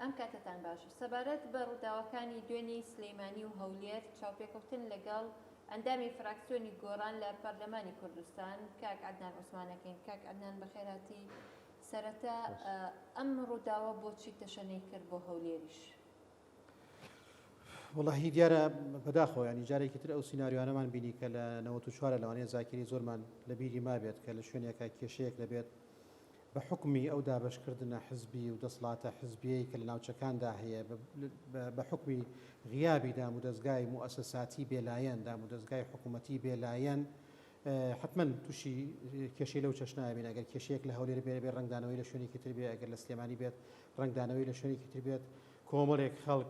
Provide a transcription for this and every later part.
ئەم کاتەتان باش. سەبارەت بە ڕووداوەکانی دوێنێی سلیمانی و هەولێر چاوپێکەوتن لەگەڵ ئەندامی فراکسیۆنی گۆڕان لە پەرلەمانی کوردستان کاک عەدنان عوسمان ئەکەین. کاک عەدنان بەخێرهاتی. سەرەتا ئەم ڕووداوە بۆچی تەشەنەی کرد بۆ هەولێریش؟ وەڵاهی دیارە بەداخەوە ینی جارێکی تر ئەو سیناریۆانەمان بینی کە لە 94 لەوانەیە زاکیری زۆرمان لە بیری مابێت کە لە شوێنێکە کێشەیەک دەبێت بە حوکمی ئەو دابەشکردنە حزبی و دەسڵاتە حزبیەی کە لە ناوچەکاندا هەیە، بە حوکمی غیابی دامودەزگای موئەسەساتی بێلایەن، دامودەزگای حکومەتی بێلایەن، حەتمەن تووشی کێشەی لەو چەشنە ئەبین. ئەگەر کێشەیەک لە هەولێر بێ، بێ ڕەنگدانەوەی لە شوێنێکی تر بێ، ئەگەر لە سلێمانی بێت، ڕەنگدانەوەی لە شوێنێکی تر بێت، کۆمەڵێک خەڵک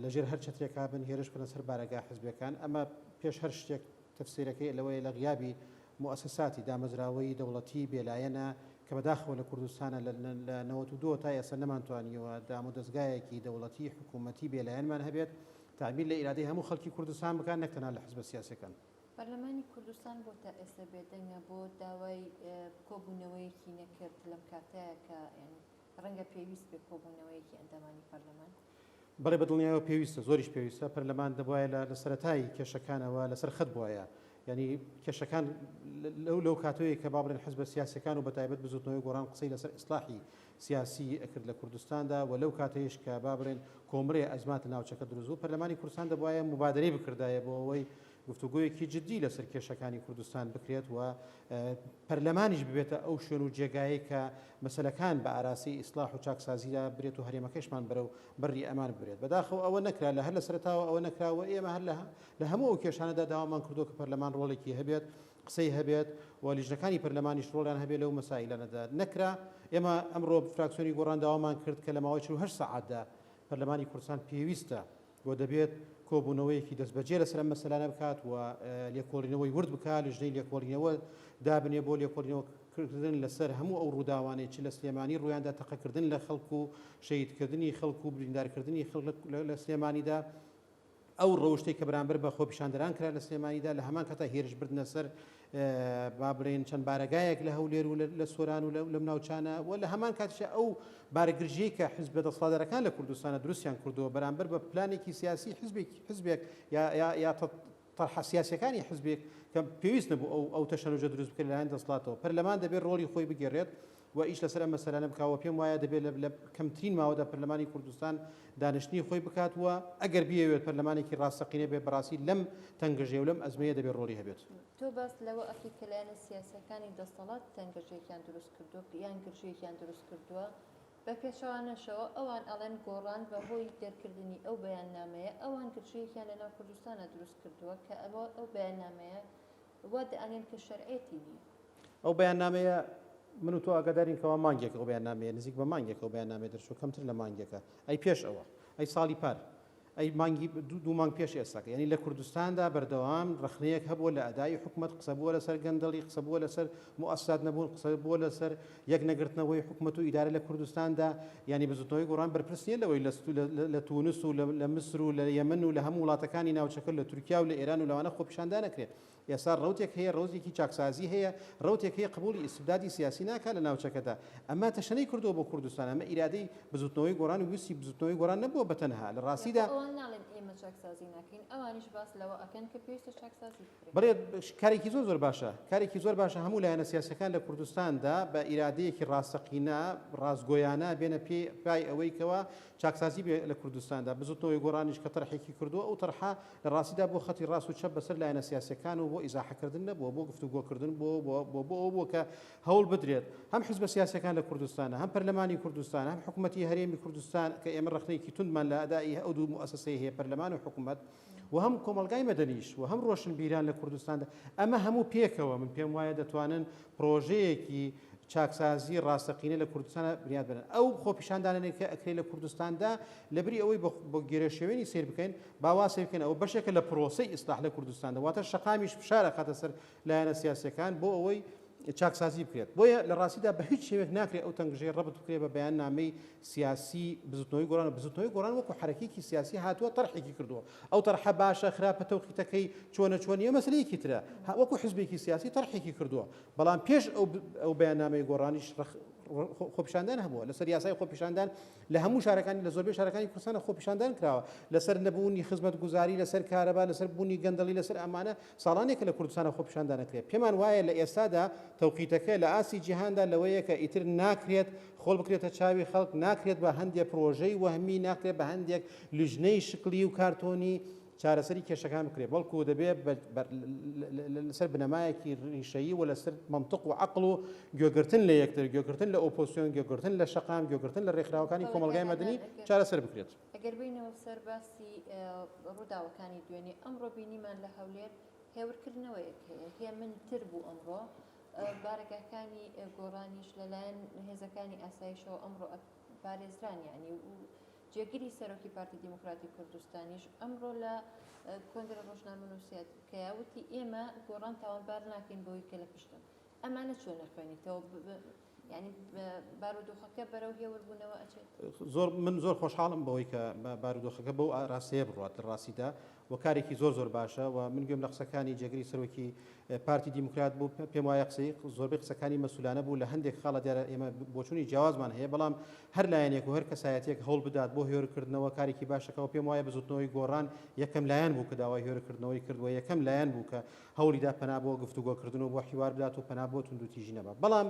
لەژێر هەر چەترێکا بن هێرش بکەنە سەر بارەگا حزبیەکان. ئەمە پێش هەر شتێک تەفسیرەکەی لەوەیە لە غیابی موئەسەساتی دامەزراوەیی دەوڵەتی بێلایەنە کە بەداخەوە لە کوردستانە لە 92 تا ئێستا نەمانتوانیوە دامودەزگایەکی دەوڵەتی حکوومەتی بێلایەنمان هەبێت تەعبیر لە ئیرادەی هەموو خەڵکی کوردستان بکات نەک تەنها لە حزبە سیاسیەکان. پەرلەمانی کوردستان بۆ تا ئێستا بێدەنگە بۆ داوای کۆبوونەوەیەکی نەکرد لەم کاتەیە کە یانی ڕەنگە پێویست بێ کۆبوونەوەیەکی ئەندامانی پەرلەمان؟ بەڵێ بەدڵنیایەوە پێویستە، زۆریش پێویستە، پەرلەمان دەبوایە لە لە سەرەتای کێشەکانەوە لەسەر خەت بوایە، یانی کێشەکان لەو لەو کاتەوەی کە با بڵێن حزبە سیاسیەکان و بەتایبەت بزوتنەوەی گۆڕان قسەی لەسەر ئیسلاحی سیاسی ئەکرد لە کوردستاندا و لەو کاتەیش کە با بڵێن کۆمەڵێ ئەزمات لە ناوچەکە دروست بوو پەرلەمانی کوردستان دەبوایە موبادەرەی بکردایە بۆ ئەوەی گفتوگۆیەکی جدی لەسەر کێشەکانی کوردستان بکرێت و پەرلەمانیش ببێتە ئەو شوێن و جێگایەی کە مەسەلەکان بە ئاراستەی ئیسلاح و چاکسازیدا برێت و هەرێمەکەشمان بەرەو بەڕی ئەمان ببرێت. بەداخەوە ئەوە نەکرا، لە هەر لە سەرەتاوە ئەوە نەکرا و ئێمە هەر لە هەموو ئەو کێشانەدا داوامان کردووە کە پەرلەمان ڕۆڵێکی هەبێت، قسەی هەبێت و لیژنەکانی پەرلەمانیش ڕۆڵیان هەبێت لەو مەسائیلانەدا. نەکرا. ئێمە ئەمڕۆ فراکسیۆنی گۆڕان داوامان کرد کە لە ماوەی 48 سەعاتدا پەرلەمانی کوردستان پێویستە و دەبێت کۆبوونەوەیەکی دەستبەجێ لەسەر ئەم مەسەلانە بکات و لێکۆڵینەوەی ورد بکات، لیژنەی لێکۆڵینەوە دابنێ بۆ لێکۆڵینەوە کردن لەسەر هەموو ئەو ڕووداوانەی چ لە سلێمانی ڕوویاندا، تەقەکردن لە خەڵک و شەهیدکردنی خەڵک و بریندارکردنی خەڵک لە سلێمانیدا، ئەو ڕەوشتەی کە بەرامبەر بە خۆپیشاندەران کرا لە سلێمانیدا، لە هەمان کاتا هێرشبردنە سەر با بڵێین چەند بارەگایەک لە هەولێر و لە سۆران و لەم ناوچانە و لە هەمان کاتیشا ئەو بارگرژیەی کە حزبە دەسەڵاتدارەکان لە کوردستانە دروستیان کردووە بەرامبەر بە پلانێکی سیاسی حزبێک حزبێک یا یا یا تەرحە سیاسیەکانی حزبێک کە پێویست نەبوو ئەو ئەو تەشەنوجە دروست بکرێت لەلایەن دەسەڵاتەوە پەرلەمان دەبێت ڕۆڵی خۆی بگێڕێت و ئیش لەسەر ئەم مەسەلانە بکا و پێم وایە دەبێت لە کەمترین ماوەدا پەرلەمانی کوردستان دانیشتنی خۆی بکات و ئەگەر بیەوێت پەرلەمانێکی ڕاستەقینە بێت بەڕاستی لەم تەنگژەیە و لەم ئەزمەیە دەبێت ڕۆڵی هەبێت. تۆ باس لەوە ئەکەی کە لایەنە سیاسیەکانی دەسەڵات تەنگەژەیەکیان دروست کردووە یان گرژیەکیان دروست کردووە، بە پێچەوانەشەوە ئەوان ئەڵێن گۆڕان بە هۆی دەرکردنی ئەو بەیاننامەیە ئەوان گرژیەکیان لەناو کوردستانا دروست کردووە کە ئەوە ئەو بەیاننامەیە وا دەئەنێن کە شەرعیەتی نیە. ئەو بەیاننامەیە من و تۆ ئاگادارین کەوا مانگێکە ئەو بەیاننامەیە نزیک بە مانگێکە ئەو بەیاننامەیە دەرچووە کەمتر لە مانگێکە ئەی پێش ئەوە ئەی ساڵی پار ئەی مانگی دوو مانگ پێش ئێستاکە یعنی لە کوردستاندا بەردەوام ڕەخنەیەک هەبووە لە ئەدای حکومەت قسە بووە لەسەر گەندەڵی قسە بووە لەسەر موئەسسات نەبوون قسە بووە لەسەر یەک نەگرتنەوەی حکومەت و ئیدارە لە کوردستاندا یعنی بزوتنەوەی گۆڕان بەرپرس نییە لەوەی لە تونس و لە مسر و لە یەمەن و لە هەموو وڵاتەکانی ناوچەکە لە تورکیا و لە ئێران و لەوانە خۆپیشاندان نەکرێت ئێستا ڕەوتێک هەیە، ڕەوتێکی چاکسازی هەیە، ڕەوتێک هەیە قبوڵی ئیستبدادی سیاسی ناکات لە ناوچەکەدا. ئەمە تەشەنەی کردووە بۆ کوردستان. ئەمە ئیرادەی بزوتنەوەی گۆڕان و ویستی بزوتنەوەی گۆڕان نەبووە بە تەنها. لە ڕاستیدا. یاخۆ ئەوان ناڵێن ئێمە چاکسازی ناکەین، ئەوانیش باس لەوە ئەکەن کە پێویستە چاکسازی بکرێت. بەڵێ کارێکی زۆر زۆر باشە. کارێکی زۆر باشە هەموو لایەنە سیاسیەکان لە کوردستاندا بە ئیرادەیەکی ڕاستەقینە، ڕاستگۆیانە بێنە پێ پای ئەوەی کەوا چاکسازی بێ لە کوردستاندا. بزوتنەوەی گۆڕانیش کە تەرحێکی کردووە، ئەو تەرحە لە ڕاستیدا بۆ خەتی ڕاست و چەپ بەسەر لایەنە سیاسیەکان و بۆ ئیزاحەکردن نەبووە، بۆ گفتوگۆکردن بووە و بۆ ئەوە بووە کە هەوڵ بدرێت هەم حزبە سیاسیەکان لە کوردستان، هەم پەرلەمانی کوردستان، هەم حکومەتی هەرێمی کوردستان کە ئێمە ڕەخنەیەکی توندمان لە ئەدائی ئەو دوو موئەسەسەی هەیە پەرلەمان و حکومەت و هەم کۆمەڵگای مەدەنیش و هەم ڕۆشنبیران لە کوردستاندا ئەمە هەموو پێکەوە من پێم وایە دەتوانن پرۆژەیەکی چاکسازی ڕاستەقینە لە کوردستانا بنیات بنێن. ئەو خۆپیشاندانانەی کە ئەکرێ لە کوردستاندا لەبری ئەوەی بە گێرەشێوێنی سەیر بکەین، با وا سەیر بکەین ئەوە بەشێکە لە پرۆسەی ئیسلاح لە کوردستاندا، واتە شەقامیش فشار ئەخاتە سەر لایەنە سیاسیەکان بۆ ئەوەی چاکسازی بکرێت. بۆیە لە ڕاستیدا بە هیچ شێوەیەک ناکرێت ئەو تەنگژەیە ڕەبت بکرێت بە بەیاننامەی سیاسی بزوتنەوەی گۆڕان و بزوتنەوەی گۆڕان وەکو حەرەکەیەکی سیاسی هاتووە تەرحێکی کردووە ئەو تەرحە باشە خراپە تەوقیتەکەی چۆنە چۆن نییە مەسەلەیەکی ترە وەکو حزبێکی سیاسی تەرحێکی کردووە بەڵام پێش ئەو ئەو بەیاننامەی گۆڕانیش ڕەخ. خۆپیشاندان هەبووە لەسەر یاسای خۆپیشاندان لە هەموو شارەکانی لە زۆربەی شارەکانی کوردستانە خۆپیشاندان کراوە لەسەر نەبوونی خزمەتگوزاری لەسەر کارەبا لەسەر بوونی گەندەڵی لەسەر ئەمانە ساڵانێکە لە کوردستانە خۆپیشاندان ئەکرێت پێمان وایە لە ئێستادا تەوقیتەکە لە ئاستی جیهاندا لەوەیە کە ئیتر ناکرێت خۆڵ بکرێتە چاوی خەڵک ناکرێت بە هەندێک پرۆژەی وەهمی ناکرێت بە هەندێک لیژنەی شکلی و کارتۆنی چارەسەری کێشەکان بکرێت، بەڵکو دەبێت لەسەر بنەمایەکی ڕیشەیی و لەسەر مەنتق و عەقڵ و گوێگرتن لە یەکتر، گوێگرتن لە ئۆپۆزسیۆن، گوێگرتن لە شەقام، گوێگرتن لە ڕێکخراوەکانی کۆمەڵگای مەدەنی چارەسەر بکرێت. ئەگەر بێینەوە سەر باسی ڕووداوەکانی دوێنێ، ئەمڕۆ بینیمان لە هەولێر هێورکردنەوەیەک هەیە، هێمنتر بوو ئەمڕۆ، بارەگاکانی گۆڕانیش لەلایەن هێزەکانی ئاسایشەوە ئەمڕۆ پارێزران یانی و جێگری سەرۆکی پارتی دیموکراتی کوردستانیش ئەمڕۆ لە کۆنگرە ڕۆژنامەنووسیەکەیا وتی ئێمە گۆڕان تاوانبار ناکەین بەوەی کە لە پشتن. ئەمانە چۆن ئەخوێنیتەوە؟ یانی بارودۆخەکە بەرەو هێوربوونەوە ئەچێت؟ زۆر من زۆر خۆشحاڵم بەوەی کە بارودۆخەکە بەو ئاراستەیە بڕوات لە ڕاستیدا و کارێکی زۆر زۆر باشە و من گوێم لە قسەکانی جێگری سەرۆکی پارتی دیموکرات بوو پێم وایە قسەی زۆربەی قسەکانی مەسولانە بوو لە هەندێک خاڵە دیارە ئێمە بۆچوونی جیاوازمان هەیە بەڵام هەر لایەنێک و هەر کەسایەتێک هەوڵ بدات بۆ هێورکردنەوە کارێکی باشەکەەوە پێم وایە بزوتنەوەی گۆڕان یەکەم لایەن بوو کە داوای هێورکردنەوەی کرد و یەکەم لایەن بوو کە هەوڵیدا پەنا بۆ گفتوگۆکردن و بۆ حیوار بدات و پەنا بۆ توندوتیژی نەبا بەڵام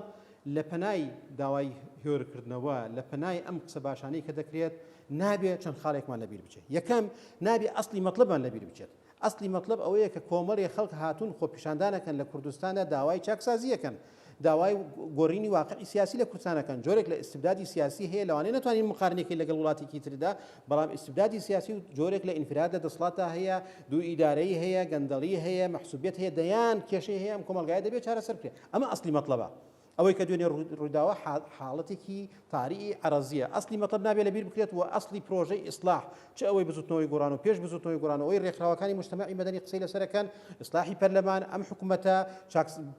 لە پەنای داوای هێورکردنەوە لە پەنای ئەم قسە باشانەی کە دەکرێت نابێت چەند خاڵێکمان لەبیر بچێت یەکەم نابێ ئەسلی مەتڵەبمان لەبیر بچێت ئەسلی مەتڵەب ئەوەیە کە کۆمەڵێ خەڵک هاتوون خۆپیشاندانەکەن لە کوردستاندا داوای چاکسازییەکەن، داوای گۆڕینی واقعی سیاسی لە کوردستان ئەکەن، جۆرێک لە ئیستبدادی سیاسی هەیە لەوانەیە نەتوانین مقارنەی کەین لەگەڵ وڵاتێکی تردا، بەڵام ئیستبدادی سیاسی و جۆرێک لە ئینفراد لە دەسڵاتدا هەیە، دوو ئیدارەیی هەیە، گەندەڵی هەیە، مەحسوبیەت هەیە، دەیان کێشەی هەیە ئەم کۆمەڵگایە دەبێت چارەسەر بکرێت. ئەمە ئەسلی مەتڵەبە. ئەوەی کە دوێنێ ڕوویداوە حاڵەتێکی تاریی عەرەزییە. ئەسلی مەتڵەب نابێ لەبیر بکرێت و ئەسلی پرۆژەی ئیسڵاح، چ ئەوەی بزوتنەوەی گۆڕان و پێش بزوتنەوەی گۆڕان و ئەوەی ڕێکخراوەکانی موجتەمەعی مەدەنی قسەی لەسەر ئەکەن، ئیسڵاحی پەرلەمان، ئەم حکومەتە،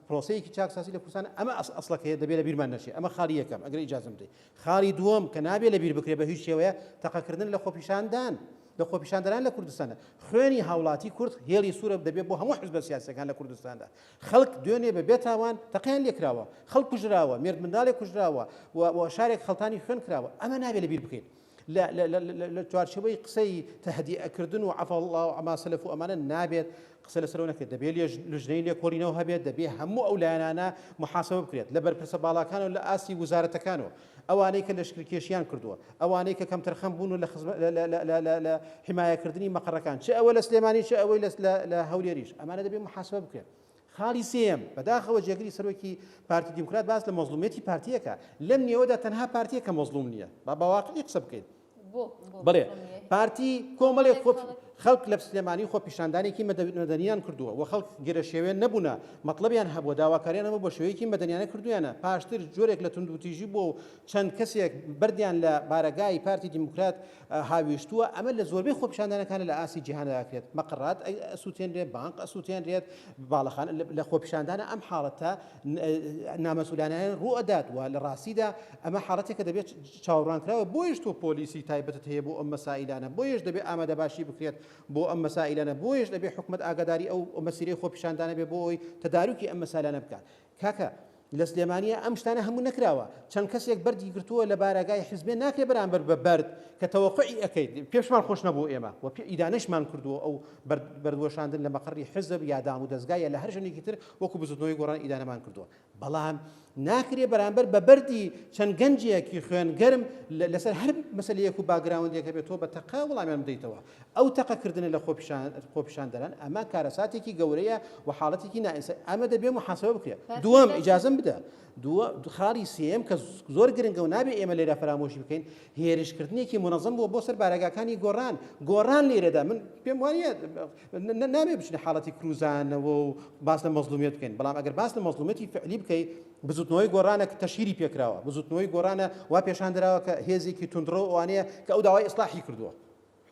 پرۆسەیەکی چاکسازی لە کوردستان، ئەمە ئەسڵەکەیە دەبێ لەبیرمان نەچێ. ئەمە خاڵی یەکەم، ئەگەر ئیجازەم بدەی. خاڵی دووەم کە نابێ لەبیر بکرێ بە هیچ شێوەیە، تەقەکردن لە خۆپیشاندان. لە خۆپیشاندەران لە کوردستاندا. خوێنی هاوڵاتی کورد هێڵی سوورە دەبێت بۆ هەموو حزبە سیاسیەکان لە کوردستاندا. خەڵک دوێنێ بە بێ تاوان تەقەیان لێکراوە، خەڵک کوژراوە، مێردمنداڵێک کوژراوە و شارێک خەڵتانی خوێن کراوە. ئەمە نابێت لەبیر بکەین. لە چوارچێوەی قسەی تەهدیئەکردن و عفا اللە عما سلف و ئەمانە نابێت قسە لەسەرەوە نەکرێت. دەبێت لجنەی لێکۆڵینەوە هەبێت، دەبێت هەموو ئەو لایەنانە محاسبە بکرێت لە بەرپرسە باڵاکانەوە لە ئاستی وزارەتەکانەوە. ئەوانەی کە لەشکرکێشیان کردووە، ئەوانەی کە کەمتەرخەم بوون و لە حیمایەکردنی مەقەڕەکان، چ ئەوە لە سلێمانی چ ئەوەی لە هەولێریش، ئەمانە دەبێت محاسبە بکرێن. خاڵی سێیەم، بەداخەوە جێگری سەرۆکی پارتی دیموکرات باس لە مەزڵومیەتی پارتییەکە، لەم نێوەدا تەنها پارتییە کە مەزڵوم نییە، با بە واقعی قسە بکەین. بەڵێ پارتی کۆمەڵێک خەڵک لە سلێمانی خۆپیشاندانێکی مەدەنیان کردووە و خەڵک گرەشێوێن نەبوونە مەطلبیان هەبووە داواکاریان هەبوو بە شێوەیەکی مەدەنیانە کردویانە پاشتر جۆرێک لە توندوتیژی بووە و چەند کەسێک بەردیان لە بارەگای پارتی دیموکرات هاویشتووە ئەمە لە زۆربەی خۆپیشاندانەکان لە ئاستی جیهاندا دەکرێت مەقڕات ئەسووتێنرێت بانق ئەسووتێنرێت باڵەخانە لە خۆپیشاندانە ئەم حاڵەتە نامەسئولانەیان ڕوو ئەدات و لە ڕاستیدا ئەمە حاڵەتێکە دەبێت چاوەڕوانکراوە بۆیش تۆ پۆلیسی تایبەتت هەیە بۆ ئەم مەسائیلانە بۆیش دەبێت ئامادەباشی بکرێت بۆ ئەم مەسائیلانە بۆیش دەبێت حکومەت ئاگاداری ئەو مەسیرەی خۆپیشاندانە بێ بۆ ئەوەی تەداروکی ئەم مەسالانە بکات کاکە لە سلێمانیە ئەم شتانە هەموو نەکراوە چەند کەسێک بەردی گرتووە لە بارەگای حزبێ ناکرێ بەرامبەر بە بەرد کە تەوەقعی ئەکەیت پێشمان خۆش نەبوو ئێمە و پێ ئیدانەشمان کردووە ئەو بەردوەشاندن لە مەقەڕی حزب یا دام و دەزگا یا لە هەر شوێنێکی تر وەکو بزوتنەوەی گۆڕان ئیدانەمان کردووە بەڵام ناکرێ بەرامبەر بە بەردی چەند گەنجێکی خوێن گەرم لەسەر هەر مەسەلەیەک و باگراوندێک هەبێت تۆ بە تەقە وەڵامیان بدەیتەوە ئەو تەقەکردنە لە خۆپیشاندەران ئەمە کارەساتێکی گەورەیە و حاڵەتێکی نائینسانی ئەمە دەبێ محاسبە بکرێت دووەم ئیجازەم بدە دووە خاڵی سێیەم کە زۆر گرنگە و نابێ ئێمە لێرە فەرامۆشی بکەین هێرشکردنێکی منەزەم بووە بۆ سەر بارەگاکانی گۆڕان گۆڕان لێرەدا من پێم وانە نابێ بچنە حاڵەتی کروزانەوە و باس لە مەزلومیەت بکەین بەڵام ئەگەر باس لە مەزلومیەتی فعلی بکەی بزوتنەوەی گۆڕانە کە تەشهیری پێکراوە بزوتنەوەی گۆڕانە وا پێشان دراوە کە هێزێکی توندڕەو ئەوانەیە کە ئەو داوای ئیسلاحی کردووە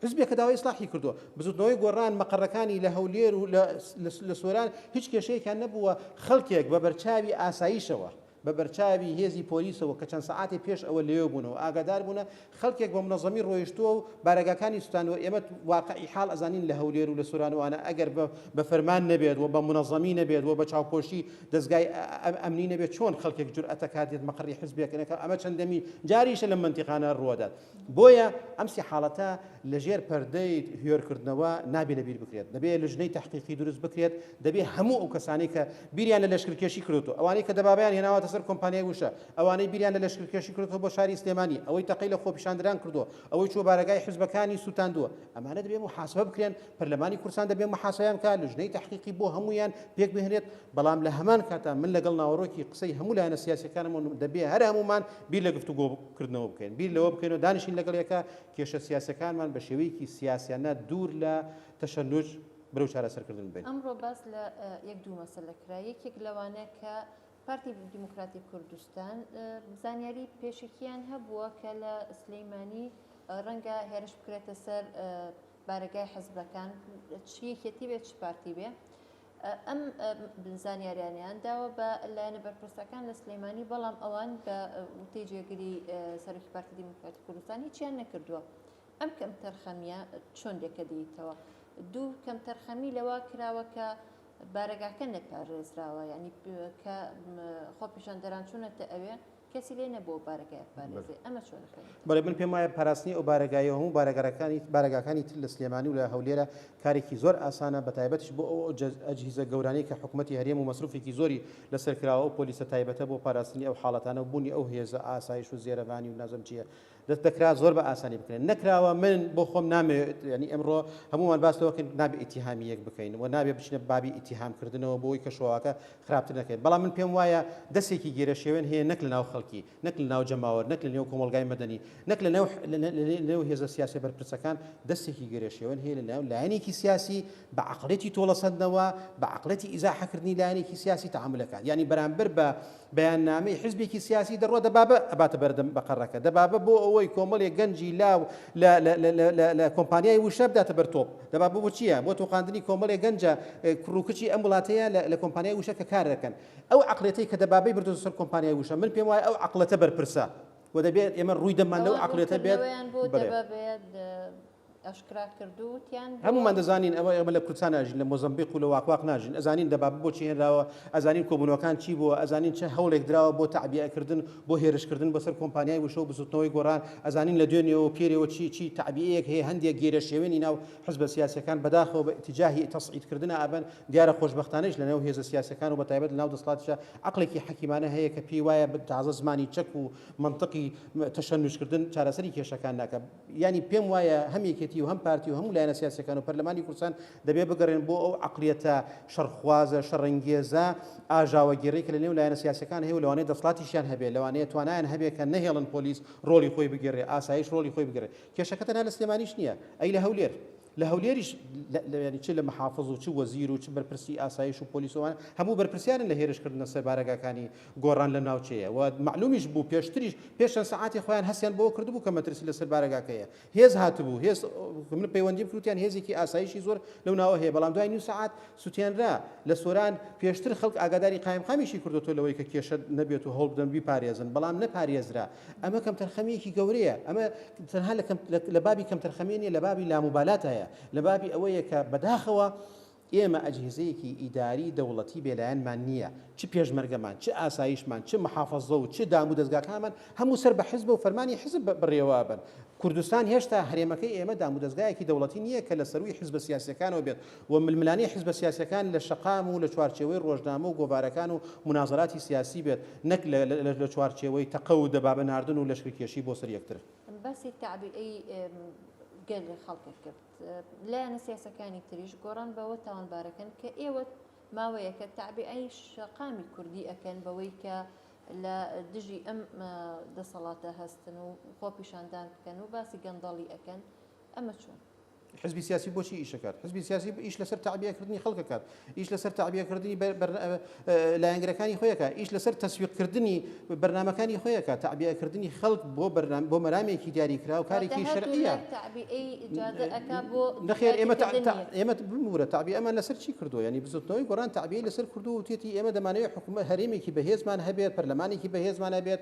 حزبێک کە داوای ئیسلاحی کردووە بزوتنەوەی گۆڕان مەقەڕەکانی لە هەولێر و لە سۆران هیچ کێشەیەکیان نەبووە خەڵکێک بە بەرچاوی ئاساییشەوە. بە بەرچاوی هێزی پۆلیسەوە کە چەند سەعاتێ پێش ئەوە لەوێ بوونە و ئاگادار بوونە، خەڵکێک بە مونەزەمی ڕۆیشتووە و بارەگاکانی سوتاندووە، ئێمە واقعی حاڵ ئەزانین لە هەولێر و لە سۆران و ئەوانە ئەگەر بە فەرمان نەبێت و بە مونەزەمی نەبێت و بە چاوپۆشی دەزگای ئەمنی نەبێت چۆن خەڵکێک جورئەتەکات دێت مەقەڕی حزبێک نەکا، ئەمە چەندەمین جاریشە لەم مەنتیقانە ڕووەدات. بۆیە ئەم سێ حاڵەتە لەژێر پەردەی هێورکردنەوە نابێ لەبیر بکرێت، دەبێ لجنەی تەحقیقی دروست بکرێت، دەبێ هەموو ئەو کەسانەی کە بیریان لە لەشکرکێشی کردۆتەوە، ئەوانەی کە دەبابەیان هێناوەتە سەر کۆمپانیای وشە، ئەوانەی بیریان لە لەشکرکێشی کردۆتەوە بۆ شاری سلێمانی، ئەوەی تەقەی لە خۆپیشاندەران کردووە، ئەوەی چووە بارەگای حزبەکانی سووتاندووە، ئەمانە دەبێ موحاسەبە بکرێن، پەرلەمانی کوردستان دەبێ موحاسەبەیان بکات، لجنەی تەحقیقی بۆ هەموویان پێک بهێنرێت، بەڵام لە هەمان کاتا من لەگەڵ ناوەڕۆکی قسەی هەموو لایەنە سیاسییەکانم و دەبێ هەر هەموومان بیر لە گفتوگۆ کردنەوە بکەین، بیر لەوە بکەینەوە دانیشین لەگەڵ یەکا کێشە سیاسیەکانمان بە شێوەیەکی سیاسیانە دوور لە تەشەنوج بەرەو چارەسەرکردن ببەین. ئەمڕۆ باس لە یەک دوو مەسەلە کرا، یەکێک لەوانە کە پارتی دیموکراتی کوردستان زانیاری پێشەکییان هەبووە کە لە سلەیمانی ڕەنگە هێرش بکرێتە سەر بارەگای حزبەکان چ یەکێتی بێت چ پارتی بێ. ئەم زانیاریانەیان داوە بە لایەنە بەرپرسەکان لە سلێمانی، بەڵام ئەوان بە وتەی جێگری سەرۆکی پارتی دیموکراتی کوردستان هیچیان نەکردووە. ئەم کەمتەرخەمییە چۆن لێکە دێیتەوە؟ دوو کەمتەرخەمی لەوە کراوە کە بارەگاکە نەپارێزراوە، یعنی کە خۆپیشاندەران چوونەتە ئەوێ کەسی لێ نەبووە بارەگای بپارێزێ، ئەمە چۆن ئەخوێنیتەوە؟ بەڵێ من پێم وایە پاراستنی ئەو بارەگایە و هەموو بارەگاکانی بارەگاکانی تر لە سلێمانی و لە هەولێرە کارێکی زۆر ئاسانە بەتایبەتیش بۆ ئەو ئەجهیزە گەورانەی کە حکومەتی هەرێم و مەسروفێکی زۆری لەسەر کراوە ئەو پۆلیسە تایبەتە بۆ پاراستنی ئەو حاڵەتانە و بوونی ئەو هێزە ئاسایش و زێرەڤانی و نازم چییە دەست دەکرا زۆر بە ئاسانی بکرێن نەکراوە من بۆ خۆم نامەوێت ینی ئەمڕۆ هەمومان باس لەوە کەین نابێ ئیتیهامی یەک بکەین و نابێ بچینە بابی ئیتیهامکردنەوە بۆی کە شۆواکە خراپتر نەکەین بەڵام من پێم وایە دەستێکی گێرەشێوێن هەیە نەک لە ناو خەڵکی نەک لە ناو جەماوەر نەک لە نێو کۆمەڵگای مەدەنی نەک لە نێو لە نێو هێزە سیاسیە بەرپرسەکان دەستێکی گێرەشێوێن هەیە لە ناو لایەنێکی سیاسی بە عەقڵیەتی تۆڵەسەندنەوە بە عەقڵیەتی ئیزاحەکردنی لایەنێکی سیاسی تەعامول ئەکات یانی بەرامبەر بە بەیاننامەی حزبێکی سیاسی دەڕوا دەبابە ئەباتە بەردەم بەقەڕەکە دەبابە بۆ ئەوەی کۆمەڵێک گەنجی لاو لە لە لە لە لە لە کۆمپانیای وشە بداتە بەر تۆپ دەبابە بۆ چییە بۆ تۆقاندنی کۆمەڵێک گەنجە کوڕ و کچی ئەم وڵاتەیە لە لە کۆمپانیای وشە کە کار دەکەن ئەو عەقڵێتەی کە دەبابەی بردۆتە سەر کۆمپانیای وشە من پێم وایە ئەو عەقڵەتە بەرپرسە و دەبێت ئێمە ڕووی دەممان لەو ئەوان عەقڵێتە بێت ڕوونکردنەوەیان بۆ بەڵێ. دەبابەیە ئاشکرا کرد و وتیان بۆ. هەموومان دەزانین ئەوە ئێمە لە کوردستان ناژین لە مۆزەمبیق و لە واق واق ناژین ئەزانین دەبابە بۆچی هێنراوە ئەزانین کۆبوونەوەکان چی بووە ئەزانین چ هەوڵێک دراوە بۆ تەعبیئەکردن بۆ هێرشکردن بۆ سەر کۆمپانیای وشە و بزوتنەوەی گۆڕان ئەزانین لە دوێنێوە و پێرێوە چی چی تەعبیئەیەک هەیە هەندێک گێرەشێوێنی ناو حزبە سیاسیەکان بەداخەوە بە ئیتیجاهی تەسعیدکردنا ئەبەن دیارە خۆشبەختانەیش لەنێو هێزە سیاسیەکان و بەتایبەت لەناو دەسەڵاتیشا عەقڵێکی حەکیمانە هەیە کە پێی وایە تازە زمانی چەک و مەنتقی تەشەنوجکردن چارەسەری کێشەکان ناکا یانی پێم وایە هەم یەکێتی و هەم پارتی و هەموو لایەنە سیاسیەکان و پەرلەمانی کوردستان دەبێ بگەڕێن بۆ ئەو عەقڵیەتە شەڕخوازە، شەڕەنگێزە، ئاژاوەگێڕەی کە لە نێو لایەنە سیاسیەکان هەیە و لەوانەیە دەسڵاتیشیان هەبێ، لەوانەیە توانایان هەبێ کە نەهێڵن پۆلیس ڕۆڵی خۆی بگێڕێ، ئاسایش ڕۆڵی خۆی بگێڕێ. کێشەکە تەنها لە سلێمانیش نییە، ئەی لە هەولێر؟ لە هەولێریش یانی چ لە محافز و چ وەزیر و چ بەرپرسی ئاسایش و پۆلیس و ئەوانە هەموو بەرپرسیارن لە هێرشکردنە سەر بارەگاکانی گۆڕان لەم ناوچەیە و مەعلومیش بوو پێشتریش پێش چەند سەعاتێ خۆیان هەستیان بەوە کردبوو کە مەترسی لەسەر بارەگاکەیە هێز هاتبوو هێز من پەیوەندیم کرد وتیان هێزێکی ئاسایشی زۆر لەو ناوە هەیە بەڵام دوای نیو سەعات سوتێنرا لە سۆران پێشتر خەڵک ئاگاداری قایمقامیشی کردۆتەوە لەوەی کە کێشە نەبێت و هەوڵ بدەن بیپارێزن بەڵام نەپارێزرا ئەمە کەمتەرخەمییەکی گەورەیە ئەمە تەنها لە بابی کەمتەرخەمی نییە لە بابی لاموبالاتایە لە بابی ئەوەیە کە بەداخەوە ئێمە ئەجهیزەیەکی ئیداری دەوڵەتی بێلایەنمان نییە، چ پێشمەرگەمان، چ ئاسایشمان، چ محافەزە و چ دام و دەزگاکانمان هەموو سەر بە حزبە و فەرمانی حزب بەڕێوە ئەبەن. کوردستان هێشتا هەرێمەکەی ئێمە دام و دەزگایەکی دەوڵەتی نییە کە لە سەرووی حزبە سیاسییەکانەوە بێت و ململانێی حزبە سیاسییەکان لە شەقام و لە چوارچێوەی ڕۆژنامە و گۆڤارەکان و مونازەراتی سیاسی بێت نەک لە چوارچێوەی تەقە و دەبابە ناردن و لەشکرکێشی بۆ سەر یەکتر. باسی تەعبیئەی گەل خەڵکت کرد. لایەنە سیاسەکانی تریش گۆڕان بەوە تاوانبارەکەن کە ئێوە ماوەیەکە تەعبیئەی شەقامی کوردی ئەکەن بەوەی کە لە دژی ئەم دەسەڵاتە هەستن و خۆپیشاندان بکەن و باسی گەندەڵی ئەکەن ئەمە چۆن؟ حزبی سیاسی بۆچی ئیش ئەکات؟ حزبی سیاسی ئیش لەسەر تەعبیەکردنی خەڵک ئەکات، ئیش لەسەر تەعبیەکردنی لایەنگرەکانی خۆی ئەکات، ئیش لەسەر تەسویقکردنی بەرنامەکانی خۆی ئەکات، تەعبیەکردنی خەڵک بۆ بەرنامە بۆ مەرامێکی دیاریکراو کارێکی شەرعیە. نەخێر ئێمە ئێمە بمورە تەعبیەمان لەسەر چی کردووە؟ یانی بزوتنەوەی گۆڕان تەعبیەی لەسەر کردووە وتیەتی ئێمە دەمانەوێت حکومەت هەرێمێکی بەهێزمان هەبێت، پەرلەمانێکی بەهێزمان هەبێت،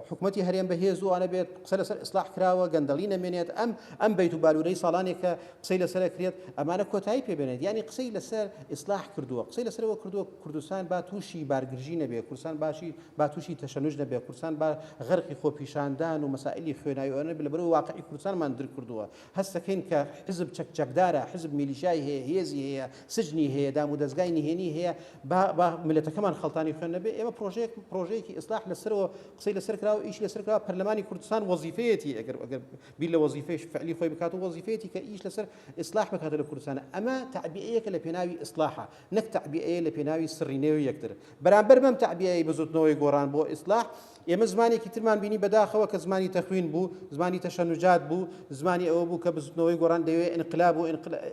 حکومەتی هەرێم بەهێز و ئەوانە بێت، قسە لەسەر ئیسلاح کراوە، گەندەڵی نەمێنێت، ئەم ئەم بەیت و بالوورەی ساڵانێکە قسەی لەسەر ئەکرێت، ئەمانە کۆتایی پێ بێنێت، یانی قسەی لەسەر ئیسلاح کردووە، قسەی لەسەر ئەوە کردووە کوردستان با تووشی بارگرژی نەبێت، کوردستان باشی با تووشی تەشەنوج نەبێت، کوردستان با غەرقی خۆپیشاندان و مەسائلی خوێناوی ئەوانە نەبێت، لەبەرئەوەی واقعی کوردستانمان درک کردووە، هەست دەکەین کە حزب چەک چەکدارە، حزب میلیشیای هەیە، هێزی هەیە، سجنی هەیە، دامودەزگای نهێنی هەیە، با با میللەتەکەمان خەڵتانی خوێن نەبێ، ئێمە پرۆژەیەک پرۆژەیەکی ئیسلاح لەسەرەوە قسەی لەسەر کراوە، ئیشی لەسەر کراوە، پەرلەمانی کوردستان وەزیفەیەتی ئەگەر ئەگەر بیر لە وەزیفەی فعلی خۆی بکات و وەزیفەیەتی کە ئیش لەسەر ئیسلاح بکات لە کوردستان، ئەمە تەعبیەیەکە لە پێناوی ئیسلاحە نەک تەعبیەیە لە پێناوی سڕینەوەی یەکتر. بەرامبەر بەم تەعبیەیەی بزوتنەوەی گۆڕان بۆ ئیسلاح، ئێمە زمانێکی ترمان بینی بەداخەوە کە زمانی تەخوین بوو، زمانی تەشەنوجات بوو، زمانی ئەوە بوو کە بزوتنەوەی گۆڕان دەیەوێت ئینقلاب و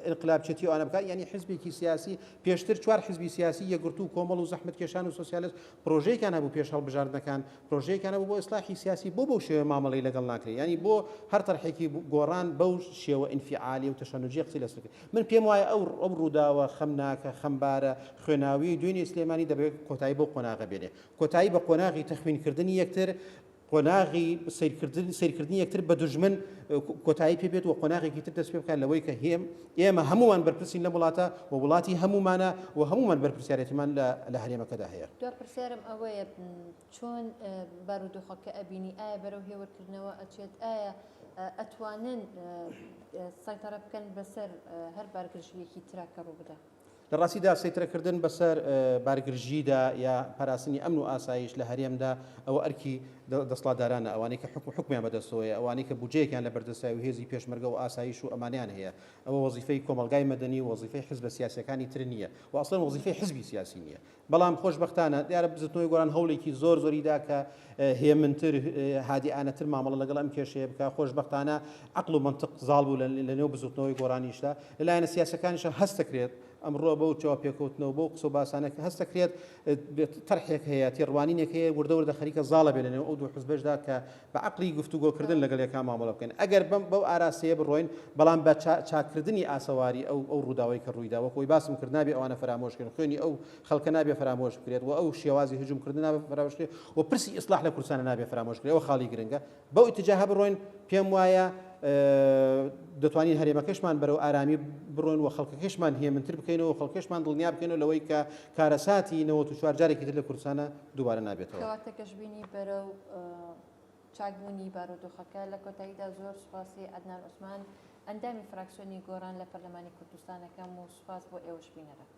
ئینقلابچێتی ئەوانە بکات، یانی حزبێکی سیاسی پێشتر چوار حزبی سیاسی یەکگرتوو و کۆمەڵ و زەحمەتکێشان و سۆسیالست پرۆژەیەکیان هەبوو پێش هەڵبژاردنەکان، پرۆژەیەکیان هەبوو بۆ ئیسلاحی سیاسی، بۆ بەو شێوەیە مامەڵەی لەگەڵ ناکرێت؟ یانی بۆ هەر تەرحێکی گۆڕان بەو شێوە ئینفیعالی و تەشەنوجیە قسەی لەسەر کرد؟ من پێم وایە ئەو ئەو ڕووداوە خەمناکە، خەمبارە، خوێناویەی دوێنێ سلێمانی دەبێت کۆتایی بەو قۆناغە بێنێ. کۆتایی بە قۆناغی تەخوینکردنی یەکتر، قۆناغی سەیرکردن سەیرکردنی یەکتر بە دوژمن کۆتایی پێ بێت و قۆناغێکی تر دەست پێ بکات لەوەی کە هێم ئێمە هەموومان بەرپرسین لەم وڵاتە و وڵاتی هەموومانە و هەموومان بەرپرسیارێتیمان لە لە هەرێمەکەدا هەیە. دوا پرسیارم ئەوەیە چۆن بارودۆخەکە ئەبینی ئایا بەرەو هێورکردنەوە ئەچێت ئایا ئەتوانن سەیتەرە بکەن بەسەر هەر بارگرژییەکی ترا کە ڕووبدا؟ لە ڕاستیدا سەیترەکردن بەسەر بارگرژیدا یا پاراستنی ئەمن و ئاسایش لە هەرێمدا ئەوە ئەرکی دەسڵاتدارانە، ئەوانەی کە حوکم حوکمیان بەدەستەوەیە، ئەوانەی کە بودجەیەکیان لە بەردەستایە و هێزی پێشمەرگە و ئاسایش و ئەمانەیان هەیە. ئەوە وەزیفەی کۆمەڵگای مەدەنی و وەزیفەی حزبە سیاسیەکانی تر نییە و ئەسڵەن وەزیفەی حزبی سیاسی نییە. بەڵام خۆشبەختانە دیارە بزوتنەوەی گۆڕان هەوڵێکی زۆر زۆری دا کە هێمنتر هادیئانەتر مامەڵە لەگەڵ ئەم کێشەیە بکا. خۆشبەختانە عەقڵ و مەنتق زاڵ بوو لە نێو بزوتنەوەی گۆڕانیشدا. لە لایەنە سیاسیەکانیشە هەست دەکرێت ئەمڕۆ بەو چاوپێکەوتنەوە بەو قسە و باسانە کە هەست دەکرێت تەرحێک هەیە، تێڕوانینێک هەیە وردە وردە خەریکە زاڵە بێ لە نێو ئەو دوو حزبەشدا کە بە عەقڵی گفتوگۆکردن لەگەڵ یەکا مامەڵە بکەین. ئەگەر بەم بەو ئاراستەیە بڕۆین، بەڵام بە چاککردنی ئاسەواری ئەو ئەو ڕووداوەی کە ڕوویدا، وەک ئەوەی باسم کرد نابێ ئەوانە فەرامۆش کرێن، خوێنی ئەو خەڵکە نابێ فەرامۆش بکرێت و ئەو شێوازی هجوومکردنە نابێ فەرامۆش بکرێت و پرسی ئیسلاح لە کوردستانە نابێ فەرامۆش بکرێت. ئەوە خاڵی گرنگە. بەو ئیتجاهە بڕۆین، پێم وایە دەتوانین هەرێمەکەشمان بەرەو ئارامی بڕۆین و خەڵکەکەشمان هێمنتر بکەینەوە و خەڵکەشمان دڵنیا بکەینەوە لەوەی کە کارەساتی 94 جارێکی تر لە کوردستانە دووبارە نابێتەوە. کەواتە گەشبینی بەرەو چاکبوونی بارودۆخەکە. لە کۆتاییدا زۆر سوپاسی عەدنان عوسمان ئەندامی فراکسیۆنی گۆڕان لە پەرلەمانی کوردستان ئەکەم و سوپاس بۆ ئێوەش بینەران.